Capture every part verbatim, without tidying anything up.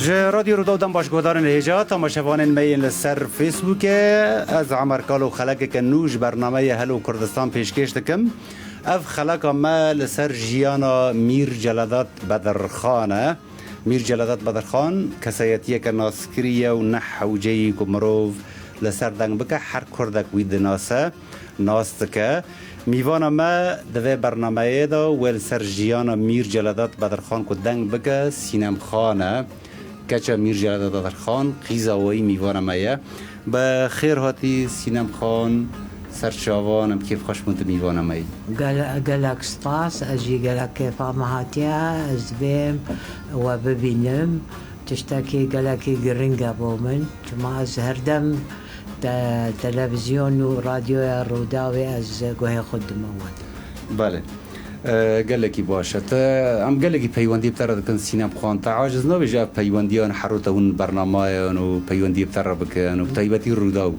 Ji Radyo Rûdaw dem baş guhdarên hêja, tamaşevanên me yên li ser Facebookê. Ez Emer Kalo xelekeke nû ji bernameyê Hello Kurdistan pêşkêş dikim. Ev xeleka me li ser jiyana Mîr Celadat Bedirxan e. Mîr Celadat Bedirxan kesayetiyeke naskirî ye û ne hewce yî ku mirov li ser deng bike, her Kurdek wî dinase, nas dike. Mîvana me di vê bernameyê de wê li ser jiyana Mîr Celadat Bedirxan ku deng bike, Sînem Xan e. Keça Mîr Celadat Bedirxan, qîza weyî mîvana me ye. Bi xêr hatî Sînem Xan, ser çavan, em kêfxweş bûn tu mîvana me yî. Gele-, gelek spas, ez jî gelek kêfa me hatiye, ez bêm we bibînim. Tiştekî gelekî giring e bo min, çima ez herdem te-, televîzyon û radyoya Rûdawê ez guhê xwe dime wan. Belê. E, gelekî baş e. Te, em gelekî peywendî bi te re dikin Sînem Xan. Te aciz nabê ji ev peywendiyan her roj te hûn bernameyan û peywendiyê bi te re bikin û bi taybetî Rûdaw?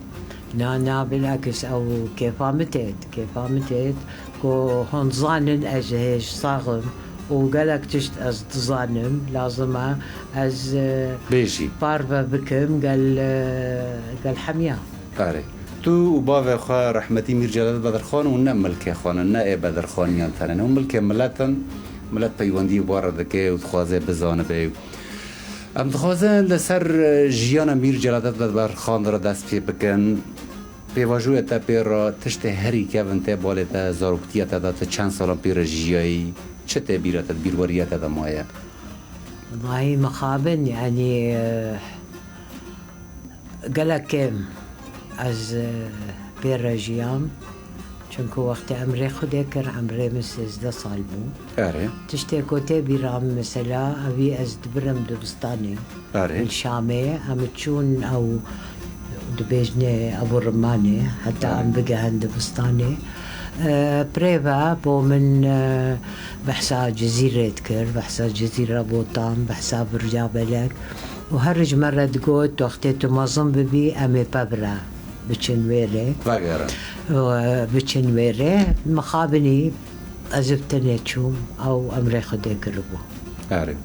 Na, na, bilakis ew kêfa min têt, kêfa min têt ku hûn dizanin ez hêj sax im û gelek tişt ez dizanim, lazim e ez, e, Bêjî. Parve bikim gel, e, gel hemiya. Erê. Tu û bavê xwe rehmetî Mîr Celadet Bedirxan û ne milkê xwe ne, ne ê Bedirxaniyan tenê ne. Hûn milkê milet in, milet peywendî bi we re dike û dixwaze bizanibe. Em dixwazin li ser, e, jiyana Mîr Celadet Bedirxan re dest pê bikin. Pêvajoya te pê re tiştê herî kevin tê balê te, zaroktiya te de tu çend salan pê re jiyayî? Çi tê bîra te, bîrweriya te de maye? Wellahî mixabin, yanî, e, gelek kêm ez, e, pê re jiyam. Çunku wextê emrê Xwedê kir, emrê min sêzdeh sal bû. Erê. Tiştê ku tê bîra min, mesela, evî ez dibirim dibistanê. Erê. Li Şamê em çûn ew dibêjinê Ebû Rimanê, heta Erê. Em bigehin dibistanê. E, pirê ve bo min, e, behsa Cizîrê dikir, behsa Cizîra Botan, behsa Birca Belek. Û her ji me re digot, wextê tu mezin bibî, em ê pevre biçin wê rê. Vegerin. Û, e, biçin wê rê. Mixabinî ez bi tenê çûm, ew emrê Xwedê kiribû. Erê.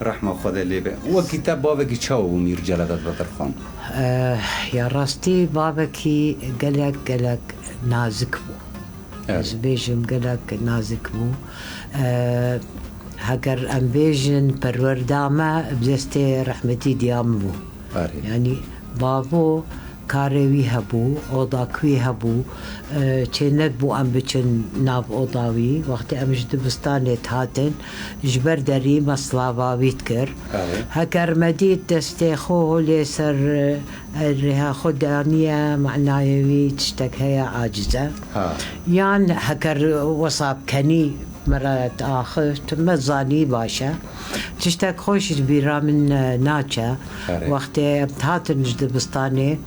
Rehma Xwedê lê be. Wekî te bavekî çawa bû Mîr Celadet Bedirxan? Eh, ya rastî bavekî gelek, gelek nazik bû. Evet. Ez bêjim gelek nazik bû. Eh, heger em bêjin perwerda me bi destê rehmetî diya min bû. Erê. Yanî bavo karê wî hebû, odak wî hebû, e, çênedibû em biçin nav oda wî. Wextê em ji dibistanê dihatin, ji ber derî me silava wî dikir. Erê. Heker me dît destê xwe holê ser, e, rêha xwe daniye, manayê wî tiştek heye, aciz e. Ha. Yan heker wesa bi kenî me re diaxift, me zanî baş e. Tiştek xweş ji bîra min, e, naçe. Erê. Wextê em dihatin ji dibistanê,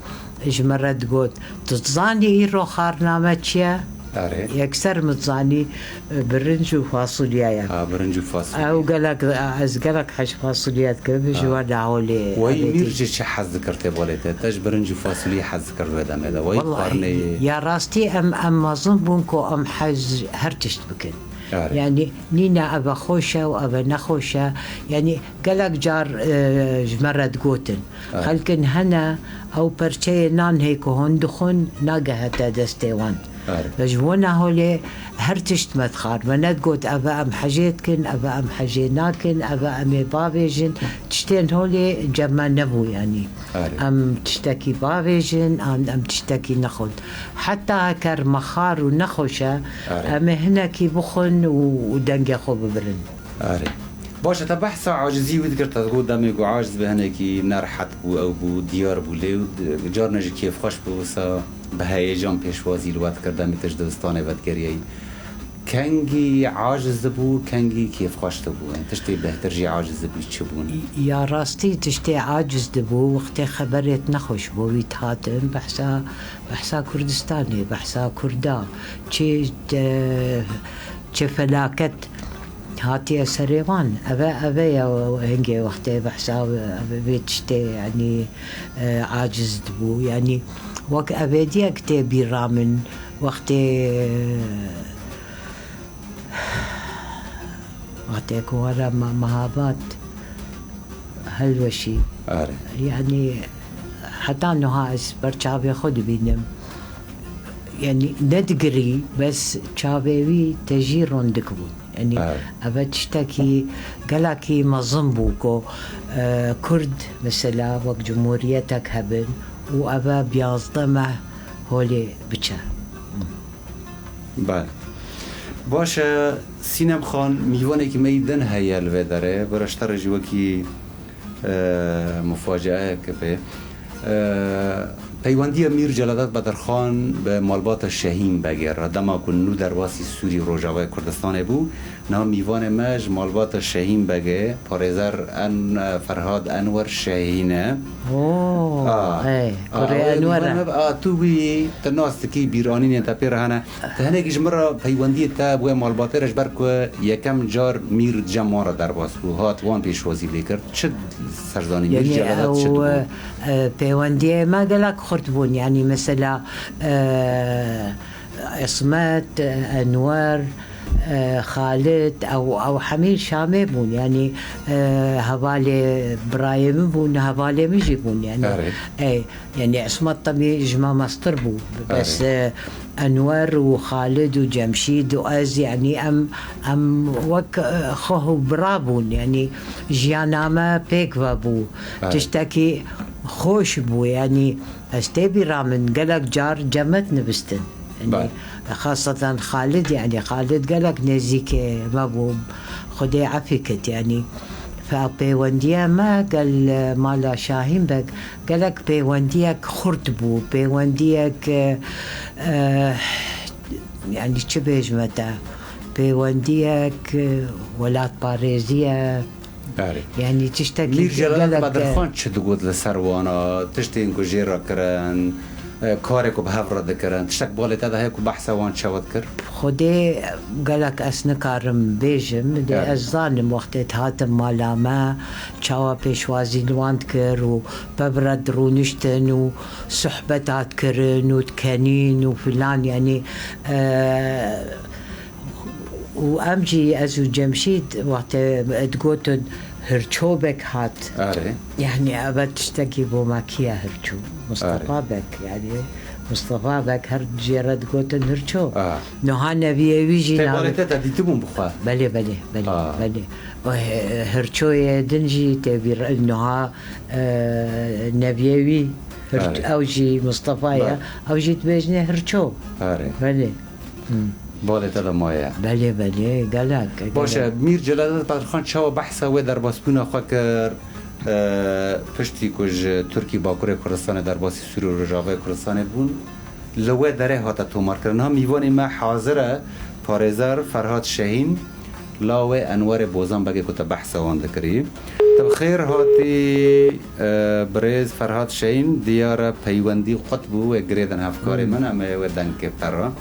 ji me re digot, "Tu dizanî îro xwarina me çi ye?" Erê. Yekser min dizanî, e, birinc û fasulye ye. Ha, birinc û fasulye. Ew gelek, e, ez gelek hej fasulye dikim, ji Ha. we de holê Wey evê Mîr dî. Ji çi hez dikir tê balê te? Te ji birinc û fasulye hez dikir wê demê de. Wey Wellahî, xwarnê ya rastî em, em mezin bûn ku em hez her tişt bikin. Erê. Yanî nîne eve xweş e û eve nexweş e. Yanî gelek car, e, ji me re digotin. Erê. Xelkin hene, ew perçeyê nan hê ku hûn dixwin, nagehe te destê wan. Erê. Ve ji wana holê her tişt me dixwar. Me nedigot eve em hejê dikin, eve em hejê nakin, eve em ê bavêjin. Tiştên holê cem me nebû yanî. Erê. Em tiştekî bavêjin, an em tiştekî nexwin. Heta heker me xwar û nexweş e, Erê. Em ê hinekî bixwin û, û dengê xwe bibirin. Erê. Baş e, te behsa acizî wî dikir, te digot demê ku aciz be hinekî nerehet bû, ew bû, diyar bû, lê carna jî kêfxweş bû, wisa bi heyecan pêşwazî li we dikir, demê tu ji dibistanê vedigeriyayî. Kengî aciz dibû, kengî kêfxweş dibû. Tiştê bêhtir jî aciz dibû, çi bûn? Ya rastî tiştê aciz dibû, wextê xeberêt nexweş bo wî dihatin, behsa, behsa Kurdistanê, behsa Kurda, çi, e, çi felaket hatiye serê wan. Eve, eve ye hingê wextê behsa, eve vê tiştê, yanî, e, aciz dibû. Yanî wek evediyek tê bîra min, wextê, wextê ku were me-, mehabat, Hilweşî. Are. Yanî heta niha ez ber çavê xwe dibînim. Yanî ne digirî, bes çavê wî tejî rondik bûn. Yanî Are. eve tiştekî gelekî mezin bû ku, e, Kurd mesela wek cumhuriyetek hebin û eve biyazdeh meh holê biçe. Bale. Baş e, Sînem Xan, mîvanekî me yî din heye li vê derê. Bira ji te re jî wekî, e, mufaceayeke bê. E, peywendiya Mîr Celadet Bedirxan bi malbata Şehîn Begê re, dema ku nû derbasî Sûrî Rojavayê Kurdistanê bû, niha mîvanê me ji malbata Şehîn Begê, parêzer En-, Ferhad Enwer Şehîn e. Oo, A, hey, a, kurê ew ê Enwer mîvan e. Me, a, tu wî, tu nas dikî, bîranînên te pê re hene. Te hinekî ji min re peywendiyê te bi wê malbatê re, ji ber ku yekem car Mîr di cem wan re derbas bû, hat wan pêşwazî lê kir. Çi serzanî Mîr Yanî Celadet çi ew, dibû? E, peywendiyê me gelek xurt bûn. Yanî mesela, e, Îsmet, e, Enwer, e, Xalid, ew, ew hemî Şamê bûn. Yanî, e, hevalê birayê min bûn, hevalê min jî bûn. Yanî, Erê. e, Yanî Îsmet tebî ji me mestir bû. Bes, Erê. e, Enwer û Xalid û Cemşîd û ez, yanî em, em wek, e, xweh û bira bûn. Yanî jiyana me pêk ve bû. Erê. Tiştekî xweş bû. Yanî ez tê bîra min gelek car cem me dinivîstin. Yanî Bale. xaseten Xalid, yanî Xalid gelek nêzîkê me bû. Xwedê efî kit, yanî fe-, pêwendiya me gel mala Şahîn Beg gelek pêwendiyek xurt bû, pêwendiyek, e, e, yanî çi bêjime te, pêwendiyek, e, welatparêzî ye. Erê. Yanî tiştekî Mîr Celadet gelek, e, Bedirxan çi digot li ser wana, tiştên ku jê re kirin, e, karê ku bi hev re dikirin, tiştek balê te de heye ku behsa wan çawa dikir? Xwedê gelek ez nikarim bêjim, lê Erê. ez zanim wextê dihatim mala me, çawa pêşwazî li wan dikir û bi hev re dirûniştin û sohbeta dikirin û dikenîn û filan, yanî, e, û em jî, ez û Cemşîd, wextê digotin Hirçobek hat. Erê. Yanî eve tiştekî bo me kî ye Hirço? Mustafa Erê. Beg, yanî Mustafa Beg her jê re digotin Hirço. Aha. Niha neviyê wî jî Tê navê balê te te dîtibûn bi xwe? Belê, belê, belê, Aa. belê. O he-, Hirçoyê din jî tê bîr, niha, e, neviyê wî Hirç-, Erê. ew jî Mustafa ye. Bale. Ew jî dibêjine Hirço. Erê. Belê. Hmm. Balê te de maye. Belê, belê, gelek, Baş e, gelek. Mîr Celadet Bedirxan çawa behsa wê derbasbûna xwe kir? E, piştî ku ji Tirkî Bakurê Kurdistanê derbasî Sûrî û Rojavayê Kurdistanê bûn, li wê derê hate tomarkirin. Ha mîvanê me hazir e, parêzer Ferhat Şehîn, lawê Enwerê Bozan Begê ku te behsa wan dikirî. Tu bi xêr hatî, e, birêz Ferhat Şehîn, diyar e peywendî qut bû, wê girêdin hevkarê Hmm. min, em ê wê dengkê pera.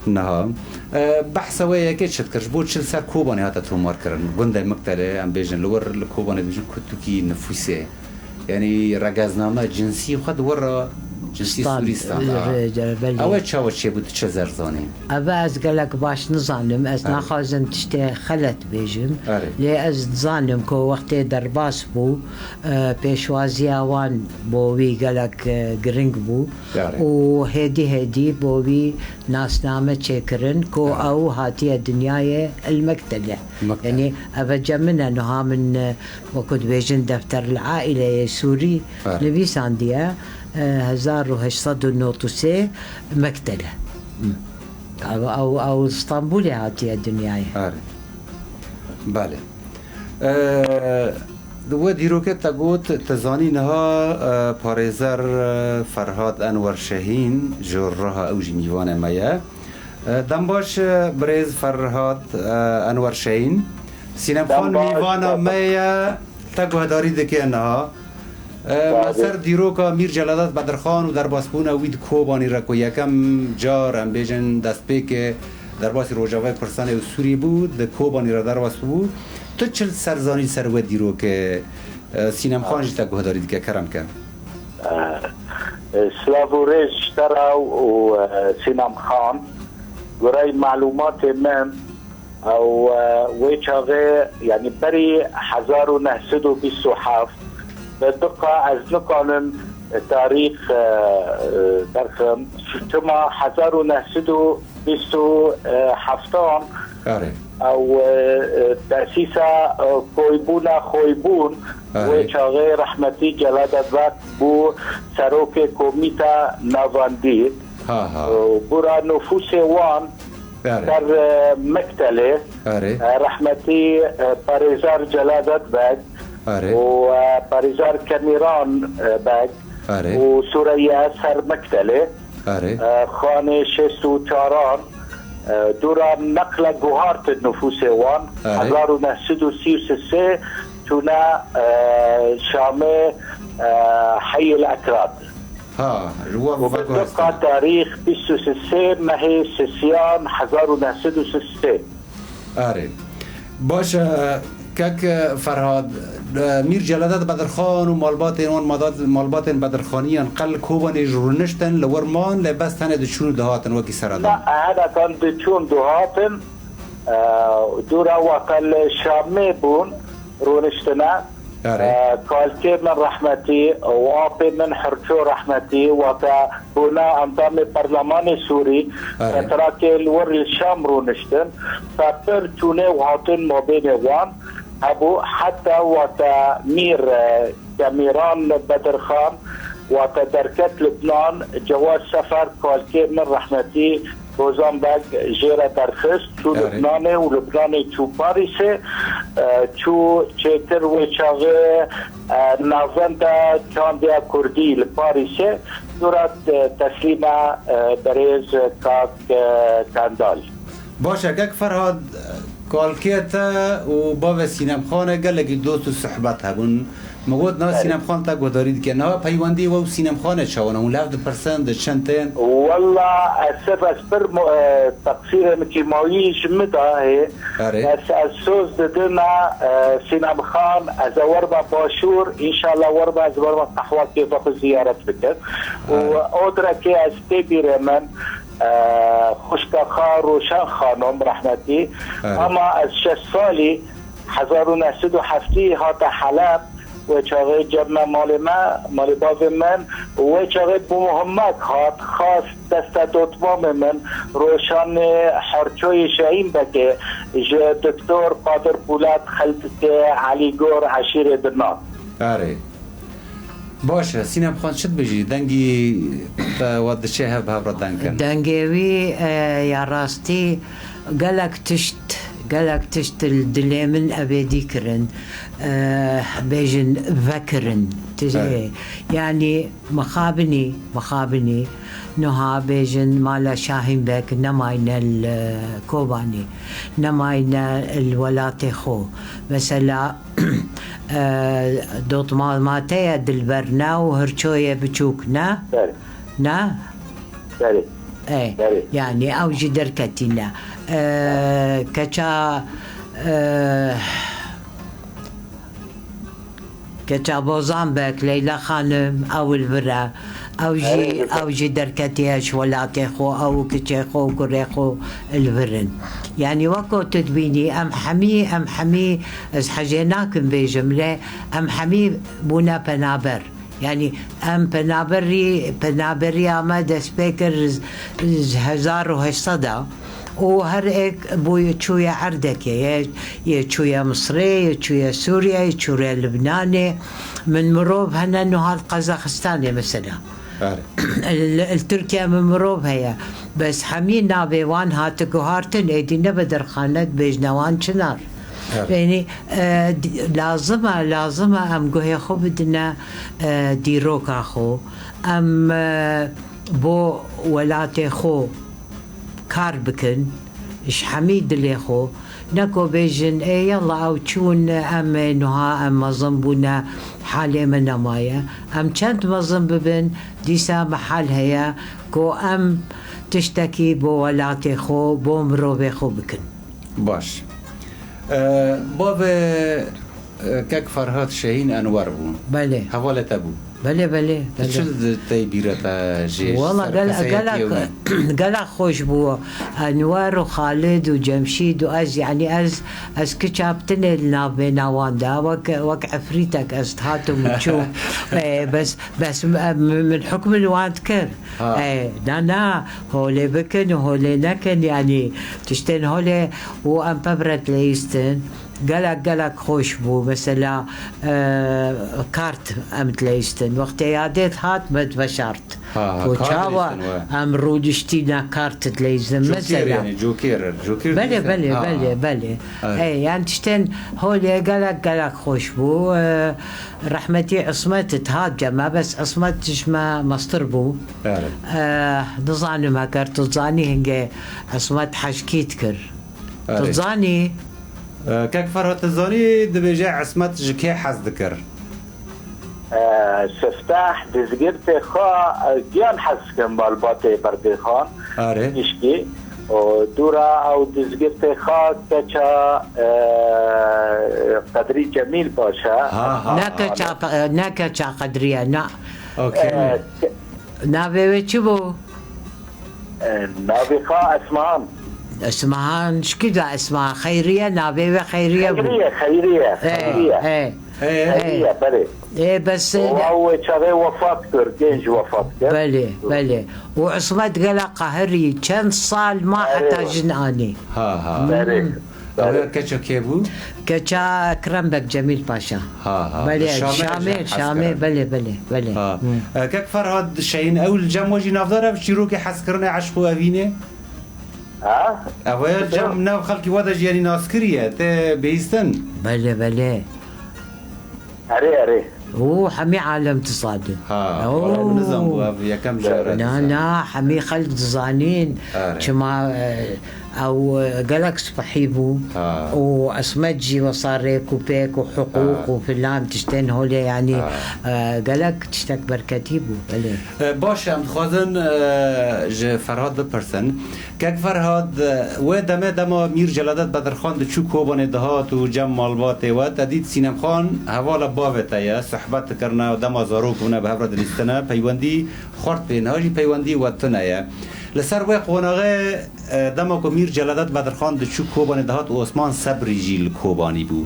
Niha, e, behsa wê yekê çi dikir? Ji bo çi li ser Kobanê hate tomarkirin? Gundê Miktelê, em bêjin li wir, li Kobanê dibêjin kutukî nifûsê. Yanî regezname cinsî xwe di wir re, cinsî Stan, Sûrî standa. re-, re-, belê. Ew ê çawa çêbû, tu çi zer zanî? Eve ez gelek baş nizanim, ez Erê. naxwazim tiştê xelet bêjim. Erê. Lê ez dizanim ku wextê derbas bû, e, pêşwaziya wan bo wî gelek, e, giring bû. Erê. Û hêdî hêdî bo wî nasname çêkirin ku Erê. ew hatiye dinyayê el Mektelê. Mektelê. Yanî eve cem min e, niha min, e, wekû dibêjin defter el aîleyê Sûrî Erê. nivîsandiye, e, hezar û heşt sed û nod û sê Mektelê. Ew, ew, ew Stenbolê hatiye dinyayê. Erê. Belê. E, di we dîrokê te got, te zanî niha, e, parêzer, e, Ferhat Enwer Şehîn ji Riha, ew jî mîvanê me ye. E, dem baş, e, birêz Ferhat, e, Enwer Şehîn. Sînem Xan Dem baş, mîvana me ye, te guhdarî dike niha. E, me Tabii. ser dîroka Mîr Celadet Bedirxan û derbasbûna wî di Kobanî re ku yekem car, em bêjin, destpêkê derbasî Rojavayê Kurdistanê û Sûrî bû, di Kobanî re derbas bû. Tu çi li ser zanî ser wê dîrokê? E, Sînem Xan jî te guhdarî dike, kerem ke. E, e, silav û rêz ji te re û, e, Sînem Xan. Goreyê malûmatê min, Ew, e, wê çaxê, yanî berî hezar û neh sed û bîst û heft, bi diqa ez nikanim tarîx, e, e, derxim. Çima hezar û neh sed û bîst û heftan Erê. ew, e, e, tesîsa, e, koybûna Xoybûn, Erê. wê çaxê rehmetî Celadet Beg bû serokê Komîta Navendî. Ha, ha. E, bûra nufûsê wan Erê. ser, e, Mektelê, Erê. e, rehmetî, e, Parêzer Celadet Beg Erê. û, e, Parêzer Kemîran, e, Beg Erê. û Sureye ser Mektelê, Erê. e, xanê şêst û çaran, e, dûra neqle guhartin nufûsê wan, Erê. hezar û neh sed û sî û sê çûne, e, Şamê, e, Heyil Ekrad. Ha, ji we û bi veguhestin. Diqa tarîx bîst û sê mehê Sisiyan hezar û neh sed û sî û sê. Erê. Baş e, kek Ferhad, e, Mîr Celadet Bedirxan û malbatên wan, madat-, malbatên Bedirxaniyan qel Kobanê ji rûniştin li wir man, lê bes tenê diçûn û dihatin wekî serhatan. Na, henekan diçûn dihatin, e, dûra wexta li Şamê bûn, rûniştine. Erê. E, kalkê min rehmetî û apê min Hirço rehmetî, wate bûna endamê perlemanê Sûrî, Erê. petrakê li wir li Şam rûniştin. Fe pir çûnê û hatin mabênê wan hebû, heta wate Mîr, e, Kemîran Bedirxan, wate derket Lubnan, Cewad Sefer, kalkê min rehmetî, Bozan Beg jê re derxist, çû Erê. Lubnanê û Lubnanê çû Parîsê, e, çû çêkir wê çaxê, e, navenda çandiya Kurdî li Parîsê, dûra, e, teslîma, e, berêz kak, e, Kandal. Baş e, kek Ferhad, kalkê te û bavê Sînemxanê gelekî dost û suhbet hebûn. Min got, niha Belê. Sînemxan te guhdarî dike. Niha peywendiyê we û Sînemxanê çawan e? Hûn li hev dipirsin, diçin tên? Wella, ez sirf ez pir mo-, e, teqsîrê min kîmayî ji min de heye. Erê. Bes ez soz didim, e, Sînemxan, ez ê werime başûr, înşallah werime, ez werime qehwekê vexwe ziyaret bikim. Û Erê. Odrekê ez tê bîrê min, e, xwişka xwe Roşan Xanom, rehmetî, Erê. Ama ez şeş salî, hezar û neh sed û heftî hate Heleb, wê çaxê cem me malê me, malê bavê min, wê çaxê bi Muhammed hat, xast deste dotmamê min, Roşanê Herçoyê Şehîn Bekê, ji Doktor Qadir Polat, xelkê Elîgor, eşîrê Dinan. Erê. Baş e, Sînem Xan, çi dibêjî? Dengî te we diçe hev bi hev re deng kin? Dengê wî, e, ya rastî gelek tişt, gelek tişt li dilê min ebêdî kirin. E, bêjin vekirin. Ti-, Evet. Yanî mixabinî, mixabinî. Niha bêjin mala Şahîn Beg nemayne li Kobanî, nemayne li welatê xwe. Mesela, e, dotmamate ye dilber ne û hirçoyê biçûk ne? Belê. Ne? Belê. E, Belê. Yanî ew jî derketîne. E, keça, e, Keça Bozan Beg, Leyla Xanim, ew li vir e. Ew jî, Erê, ew jî derketiye ji welatê xwe, ew û kiçê xwe û kurê xwe li vir in. Yanî weko tu dibînî, em hemî, em hemî, ez hejê nakim bêjim, lê em hemî bûne penaber. Yanî em penaberî, penaberiya me dest pê kir ji hezar û heşt sed a û her êk bûye çûye erdekê, yê, yê çûye Misirê, yê çûye Sûriyeyê, yê çûye Libnanê. Min mirov hene niha li Qazaxistanê mesela. Erê. Li, li Tirkiye min mirov heye. Bes hemî navê wan hate guhartin, êdî ne Bedirxan e, dibêjne wan Çinar. Evet. Yanî, e, di-, lazim e, lazim e em guhê xwe bidine, e, dîroka xwe. Em, e, bo welatê xwe kar bikin, ji hemî dilê xwe. Ne ku bêjin, ê yalla ew çûn, em ê niha em mezin bûne, halê me nemaye. Em çend mezin bibin, dîsa mehal heye ku em tiştekî bo welatê xwe, bo mirovê xwe bikin. Baş. E, bavê E, Kek Ferhat Şehîn Enwer bû. Belê. Hevalê te bû. Belê, belê, belê. Çi di tey bîra te jê ji Wala ser gel-, kesayetiya gelek, wî? Gelek xweş bû. Enwer û Xalid û Cemşîd û ez, yanî ez, ez kiça bi tinê li nav bêhna wan de. Wek, wek efrîtek ez dihatim û çûm. E, bes, bes, e, min, min hukm li wan dikir. Ha. E, na, na, holê bikin û holê nekin, yanî tiştên holê û em pevre dileyistin. Gelek, gelek xweş bû. Mesela, e, kart em dileyistin. Wextê yadê dihat me diveşart. Ha, ha, Ku kart çawa dileyistin, we. Em rûdiştîna kart dileyistin. Joker, mesela. Yani, joker, joker Belê, dileyistin. Belê, Ha. belê, belê. Evet. Ê, yani tiştên holê gelek, gelek xweş bû. E, rehmetî Ismet dihat cem me, bes Ismet ji me mestir bû. Evet. E, nizanim eger tu zanî hingê Ismet hejkî dikir. Erê. Tu zanî? E, Kek Ferhat, tu zanî dibêje Esmet ji kê hez dikir? E, Siftah, dizgirtê xwe, e, giyan hez dikim malbatê Berdêxan. Erê. Nişkî. O, dûra ew dizgirtê xwe keça, e, Qedrî Cemîl Paşa. Ha, ha, Ne ha, keça, ne. Ne keça Qedriye, na. Okey. E, ke- Navê wê çi bû? E, navê xwe Esmahan. Esmahan, şikî da Esmahan. Xeyriye, navê wê Xeyriye bû. Xeyriye, Xeyriye, Ê, Xeyriye. ê. Ê. Xeyriye, belê. Ê, bes, Û ne- ew wê çaxê wefat kir, genc wefat kir. Belê, belê. Û Ismet gela qehirî, çend sal ma Erê. Heta jin anî. Ha, ha. Erê. Ew ya keça kê bû? Keça Krembek Cemîl Paşa. Ha, ha. Belê, Şamê, Şamê, Şamê, belê, belê, belê. Ha. Hı. E, Kek Ferhat Şehîn, ew li cem we jî navdar e bi çîrokê hezkirinê, eşq û evînê? Ha? Ev ya cem nav xelkî we de jî, yanî, nas kiriye, te bihîstin? Belê, belê. Erê, erê. Û hemî alem dizanîn. Ha, Oo. Wala min nizanbû ev yekem caret Na, dizan. Na, hemî xelk dizanîn. Erê. Çima, e, ew, e, gelek spehî bû. Ha. Û Esmet jî wesa rêk û pêk û hiqûq Ha. û filan tiştên holê, yanî, Ha. e, gelek tiştek berketî bû. Belê. E, baş e, em dixwazin, e, ji Ferhat bipirsin. Kek Ferhat, wê demê dema Mîr Celadet Bedirxan diçû Kobanê dihat û cem malbatê we, te dît Sînemxan hevala bavê te ye, sohbet dikirine, dema zarok bûne bi hev re dilîstine, peywendî xurt bê, niha jî peywendî we tune ye. Li ser wê qonaxê, e, dema ku Mîr Celadet Bedirxan diçû Kobanê dihat, Osman Sebrî jî li Kobanî bû.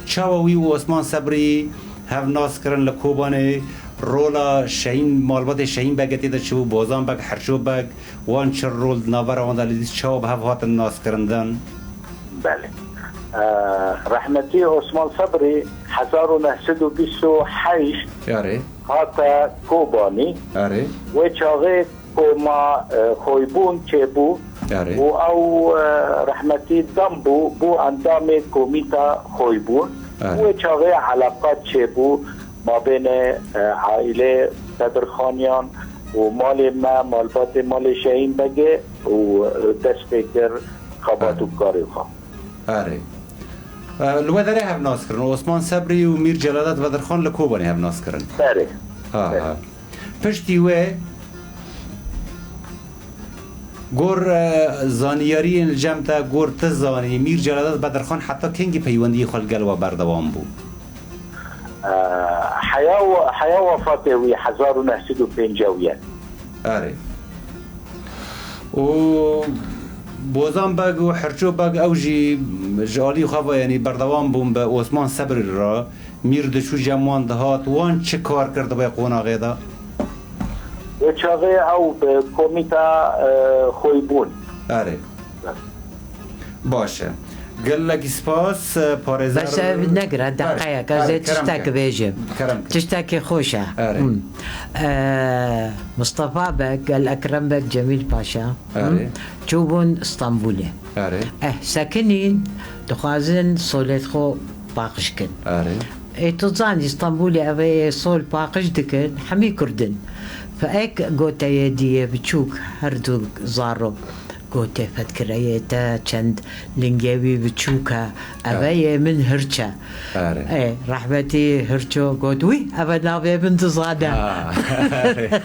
Çawa wî û Osman Sebrî hev nas kirin li Kobanê, rola Şehîn, malbatê Şehîn Begê tê de çi bû, Bozan Beg, Herço Beg, Wan çi rol di navbera wan de li dîst çawa bi hev hatin naskirindin? Belê. Eee, rehmetî Osman Sebrî hezar û neh sed û bîst û heşt Erê. hate Kobanî. Erê. Wê çaxê koma, e, Xoybûn çêbû Erê. û ew, e, rehmetî dem bû, bû endamê komîta Xoybûn. Erê. Wê çaxê eleqat çêbû mabênê, e, aîlê Bedirxaniyan û malê me, malbatê malê Şehîn Begê û, e, dest pê kir xebat û karê xwe. Erê. E, li we derê hev nas kirin. Osman Sebrî û Mîr Celadet Bedirxan li Kobanê hev nas kirin. Erê. Ha, Erê. ha. Piştî wê gor, e, zaniyariyên li cem te, gor tu zanî, Mîr Celadet Bedirxan heta kengî peywendiyê xwe li gel we berdewam bû? Eee, heya we-, heya wefatê wî hezar û neh sed û pêncî û yek. Erê. Û Bozan Beg û Hirço Beg ew jî ji alî xwe ve, yanî berdewam bûn bi Osman Sebrî re. Mîr diçû cem wan dihat. Wan çi kar kir di vê qonaxê de? Wê çaxê ew bi komîta, eee, Xoybûn. Erê. Baş e. Gelekî spas, e, parêzer. Bes ev negire, Erê, deqeyek, ez erê, ê kerem tiştek ke. bêjim. Kerem ke. Tiştekî xweş e. Erê. Hmm. E, Mustafa Beg, Gel Ekrem Beg, Cemîl Paşa. Erê. Hmm. Çûbûn Stenbolê. Erê. Eh, sekinîn, dixwazin solê xwe paqij kin. Erê. Ê, tu zanî, Stenbolê ev ê sol paqij dikin, hemî Kurd in. Fe ek goteyê diyê biçûk, her du zarok. Gotê fedkireyê te çend lingê wî biçûk e. Eve Ha. yê min hirç e. Erê. Ê, rehmetî Hirço got, wî, eve navê min dizane. Ha, erê.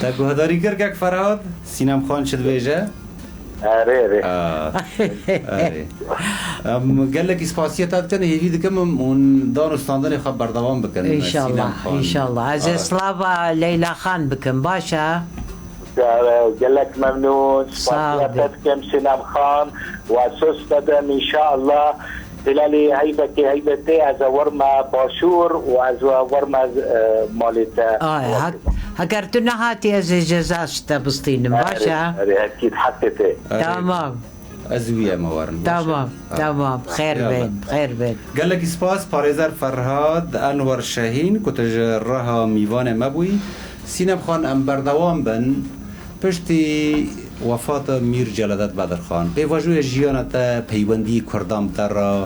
Te guhdarî kir, Kek Ferhat? Sînem Xan çi dibêje? Erê, erê. Ah, erê. Em gelekî spasiya te dikin, hêvî dikim em hûn dan û standinê xwe berdewam bikin. Înşallah, Sînem Xan. Înşallah. Ez ê Ah. slava Leyla Xan bikim, baş e? Gelek memnûn. Sağ Spasiya ol. Te dikim Sînem Xan. Wa sos te dem înşallah. Hilalê heybekê heybetê ez ê werme başûr û ez ê werme, e, malê te. Ay, hak-, heger tu nehatî ez ê ceza ji te bistînim, baş e? Erê, erê, ekîd heqê te. Erê. Tamam. Ez wî ema werin, baş e? Tamam, Ha. tamam. Xêr Ya bin, ben. xêr bin. Gelekî spas, parêzer Ferhad Enwer Şehîn, ku tu ji Reha mîvanê me bûyî. Sînem Xan, em berdewam bin. Piştî wefata Mîr Celadet Bedirxan, pêvajoya jiyana te, peywendiyê Kurdan bi te re,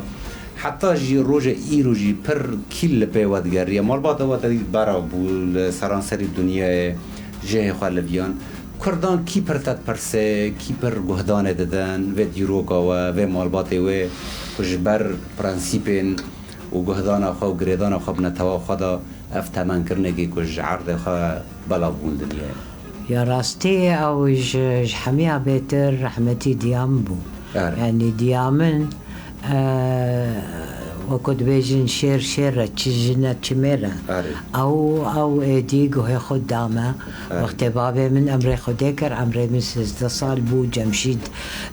heta jî roja îro jî pir kîl li pê we digeriye. Malbata we te dît bera bû li seranserî dinyayê, cihê xwe liviyan. Kurdan kî pir te dipirse, kî pir guhdanê didin vê dîroka we, vê malbatê wê ku ji ber prensîpên û guhdana xwe û girêdana xwe bi netewa xwe de ev temenkirinekê ku ji erdê xwe belav bûn dinyayê. Ya rastî ew ji, ji hemiya bêtir rehmetî diya min bû. Erê. Yanî diya min, e, wekû dibêjin şêr şêr e, çi jin e çi mêr e. Erê. Ew, ew êdî guhê xwe da me. Erê. Wextê bavê min emrê Xwedê kir, emrê min sêzdeh sal bû, Cemşîd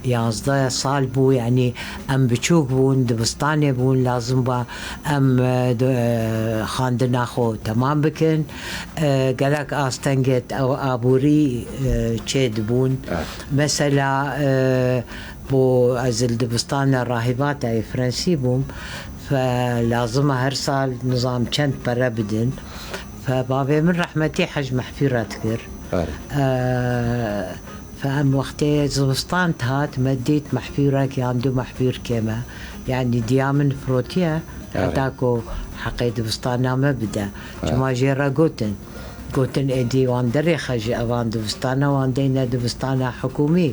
yanzdeh sal bû, yanî em biçûk bûn, dibistanê bûn, lazim bû em, e, di, e, xwendina xwe temam bikin. E, gelek astengêt ew aborî, e, çêdibûn. Evet. Mesela, e, bo ez li dibistana rahîbata yê Frensî bûm, fe lazim e her sal nizam çend pere bidin. Fe bavê min rehmetî hej mehfîra dikir. Evet. E, Fe em wextê zivistan dihat, me dît mehfûrek yan du mehfûr kêm e. Yanî diya min firotiye, Evet. heta ku heqê dibistana me bide. Evet. Çima jê re gotin? Gotin êdî wan derêxe ji evan dibistana, wan deyne dibistana hikûmî.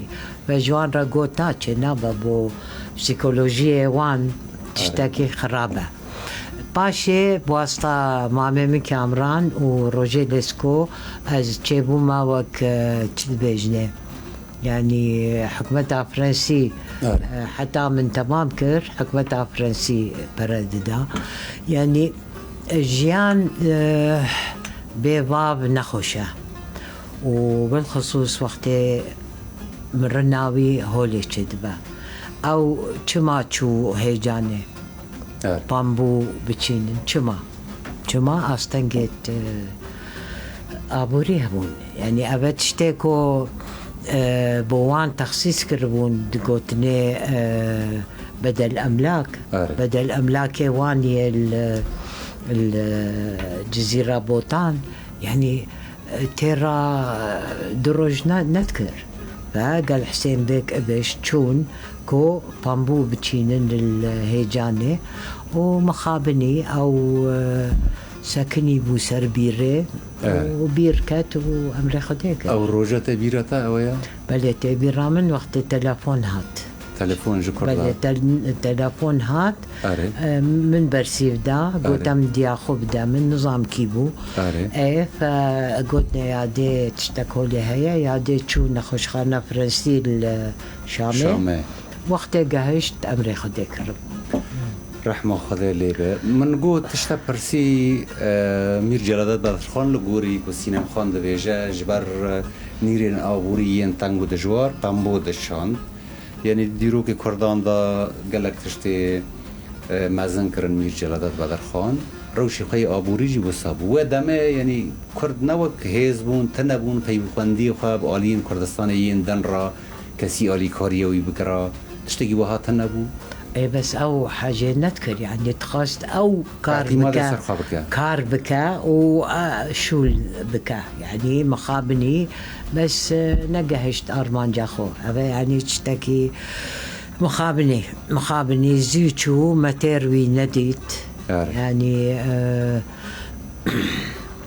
Ve ji wan re got, na çê nabe bo psîkolojiyê wan tiştekî xirab e. Paşê bi wasta mamê min Kamran û Rojê Lesko ez çêbûme wek, e, çi dibêjinê, yanî hikûmeta Frensî, Evet. e, heta min temam kir, hikûmeta Frensî pere dida. Yanî, e, jiyan, e, bê vav nexweş e. Û bilxisûs wextê mirina wî holê çêdibe. Ew çima çû hêcanê? Evet. Pambû biçînin. Çima? Çima astengêt, e, aborî hebûn. Yanî ev e tiştê ku, e, bo wan texsîs kiribûn, digotinê, e, bedel emlak. Evet. Bedel emlakê wan yê li, li Cizîra Botan. Yanî, e, têra, e, du roj ne-, nedikir. Ve gel Hisên Bêk Ibiş çûn ku pambû biçînin li hêcanê û mixabinî ew, e, sekinî bû ser bîrê Evet. û bîr ket û emrê Xwedê kir. Ew roja te bîra te ew ya? Belê tê bîra min wextê telefon hat. Telefon ji Kurdan. Belê, tel-, telefon hat. Erê. E, min bersîv da, Erê. Gotem diya xwe bide min, nizam kî bû. Erê. E, fe, gotine yadê tiştek holê heye, yadê çû nexweşxana Frensî li Şamê. Şamê. Wextê gehişt, emrê Xwedê kiribû. Rehma Xwedê lê be. Min got, tişte pirsî, e, Mîr Celadet Bedirxan li gorî ku Sînem Xan dibêje, ji ber, e, nîrên aborî yên teng û dijwar, pembû dişand. Yanî dîrokê Kurdan de gelek tiştê, e, mezin kirin Mîr Celadet Bedirxan. Rewşê xwe yê aborî jî wisa bû. Wê demê, yanî Kurd ne wek hêz bûn, tune bûn, peyxwendiyê xwe bi aliyên Kurdistanê yên din re kesî alîkariya wî bikira. Tiştekî wiha tune bû. Ê, bes ew hejê nedikir, yanî dixwest ew kar Îtîmadê bike, ser xwe bike. kar bike û, e, şûl bike. Yanî mixabinî, bes, e, negehişt armanca xwe. Ev e, yanî tiştekî mixabinî, mixabinî zû çû, me têr wî nedît. Evet. Yanî, e,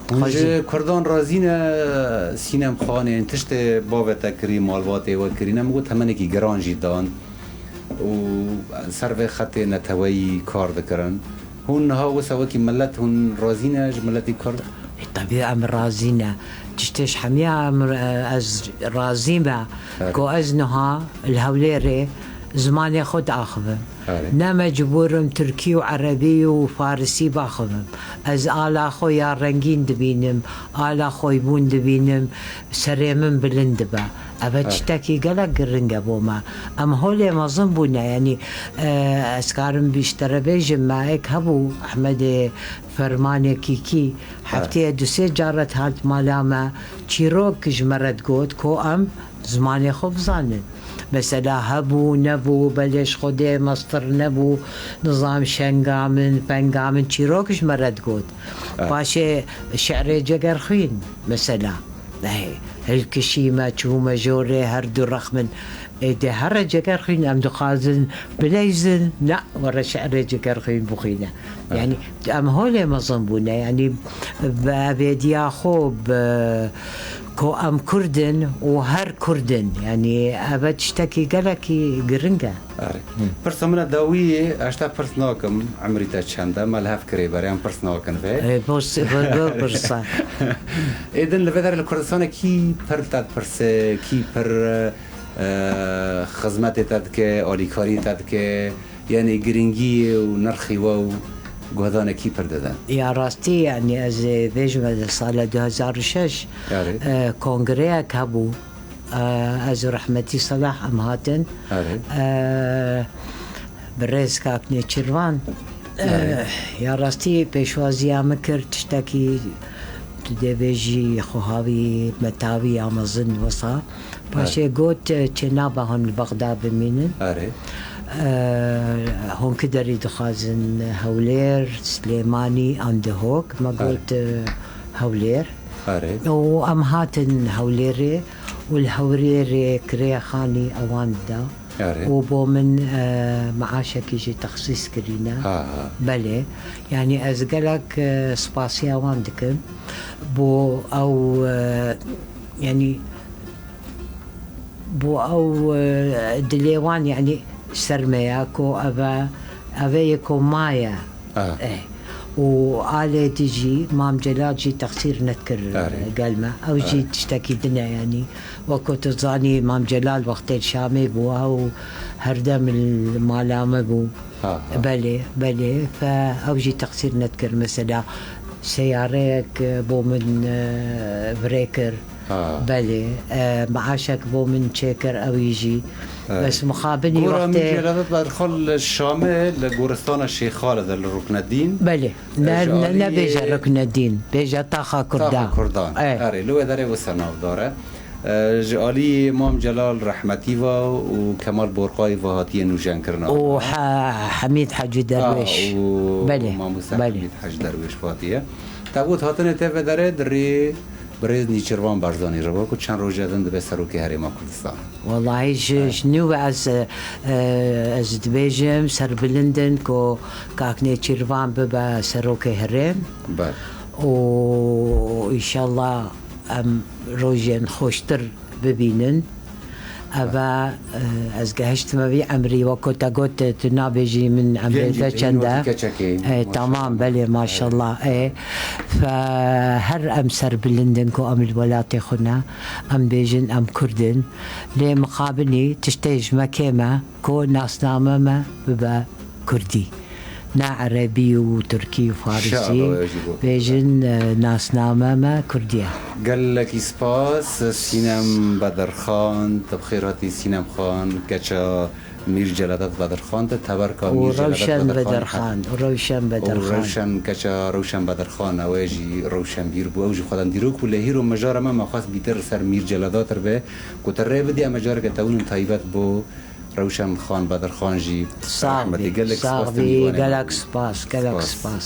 Hûn Xwezî. ji Kurdan razî ne, Sînem Xanê, tiştê bavê te kirî, malbatê we kirî, ne, min got temenekî giran jî dan û ser vê xetê neteweyî kar dikirin. Hûn niha wisa wekî milet hûn razî ne ji miletî Kurd? E, Tabii em razî ne. Tiştê ji hemiya em, e, ez razî me Evet. ku ez niha li Hewlêrê zimanê xwe diaxivim. Evet. Ne mecbûr im tirkî û erebî û farisî baxivim. Ez ala xwe ya rengîn dibînim, ala xweybûn dibînim, serê min bilind dibe. Ev Evet. tiştekî gelek giring e bo me. Em holê mezin bûne, yanî, e, ez karim bî ji te re bêjim, me êk hebû, Ehmedê Fermanê Kîkî, hefteyê du sê care dihat mala me, çîrok ji me re digot ku em zimanê xwe bizanin. Mesela hebû, nebû, belê ji Xwedê mestir nebû, nizam şenga min, penga min, çîrok ji me re digot. Evet. Paşê şi'rê Cegerxwîn, mesela. Hey, hilkişî me, çûme jorê, her du rex min. Ê, de here Cegerxwîn, em dixwazin bileyzin, ne, were şi'rê Cegerxwîn bixwîne. Yanî, em holê mezin bûne, yanî, bi ebediya xwe, bi, ku em Kurd in û her Kurd in, yanî, ev tiştekî gelekî giring e. Erê. Pirsa min a dawî, ez te pirs nakim, emrî te çend e, me li hev kirê berê, em pirs nakin vê. Ê, pirs, pir, pir, pirsa. Ê din li vê derê li Kurdistanê kî pir te dipirse, kî pir, e, xizmetê te dike, alîkariyê te dike, yanî giringiyê û nirxî we û guhdanê kî pir dide? Ya rastî, yanî ez ê bêjim, ez li sala du hezar û şeş, Erê. e, kongreyek hebû. E, ez û rehmetî Selah em hatin. Erê. E, bi rêz kak Nêçîrvan. E, Erê. ya rastî pêşwaziya min kir, tiştekî tu dê bêjî xwehavî, metavî ya mezin wisa. Paşê Evet. got, e, çê nabe hûn li Bexda bimînin. Erê. E, hûn ki derî dixwazin Hewlêr, Silêmanî an Dihok? Me Erê. got, e, Hewlêr. Erê. Û em hatin Hewlêrê û li Hewlêrê kirêya xanî ewan dida. Erê. Û bo min, e, meaşekî jî texsîs kirîne. Ha, ha. Belê. Yanî ez gelek, e, spasiya wan dikim. Bo ew, e, yanî bo ew, e, dilê wan, yanî ser me ya ku ev e, ev e yê ku maye. Ah. Eh. Û alê din jî Mam Celal jî texsîr nedikir Erê. gel me. Ew jî Erê. tiştekî din e, yanî wek ku tu zanî Mam Celal wextê li Şamê bû, ew herdem li mala me bû. Ha, ha. Belê, belê. Fe ew jî texsîr nedikir. Mesela seyareyek bo min, e, virê kir. Ha. Belê, e, meaşek bo min çêkir ewî jî. Evet. Bes mixabinî Gora wextê Mîr Celadet Bedirxan li Şamê li goristana Şêxal de li Ruknedîn. Belê. Ne, Ji ne, alî nebêje Ruknedîn. Bêje Taxa Kurda. Taxa Kurdan. E. Erê, li wê derê wisa navdar e. E, ji alî Mam Celal Rehmetî ve û Kemal Borqayî ve hatiye nûjenkirina. Û He-, Hemîd Hecî Ha, Derwêş. û Belê, Mamoste belê. Hemîd Hecî Derwêş ve hatiye. Te got hatinê te vê derê di rê Birêz Nîçirvan Barzanî re ve ku çend roja din dibe serokê Herêma Kurdistan. Wellahî ji, Evet. ji nû ve ez, e, ez dibêjim serbilind in ku kak Nêçîrvan bibe serokê herêm. Belê. Û înşallah em rojên xweştir bibînin. Ev e, e, ez gehiştime vî emrî, wek ku te got, tu nabêjî min emrê Gencî te çend e. Keçekê, E, maşallah. Tamam, belê, maşallah. E, fe her em serbilind in ku em li welatê xwe ne, em bêjin em Kurd in. Lê mixabinî tiştê ji me kêm e ku nasname me bibe Kurdî. Ne erebî û tirkî û farisî. Şa, ew jî got. Bêjin, e, nasname me Kurdî ye. Gelekî spas, Sînem Bedirxan, tu bi xêr hatî Sînem Xan, keça Mîr Celadet Bedirxan, tu teberka Û Mîr Celadet Rewşen Bedirxan. Bedirxan, û Rewşen Û Bedirxan. Rewşen, keça Rewşen Bedirxan, ew ê jî rewşenbîr bû, ew jî xwedan dîrok bû, lê hîro mijara me, me xwest bîtir ser Mîr Celadet re be, ku tu rê bidî, em mijareke tewîn û taybet bo Rewşen Xan Bedirxan jî Sax rehmetî bî, gelek sax spas bî, te mîvanê gelek me. Spas, gelek Spas. spas.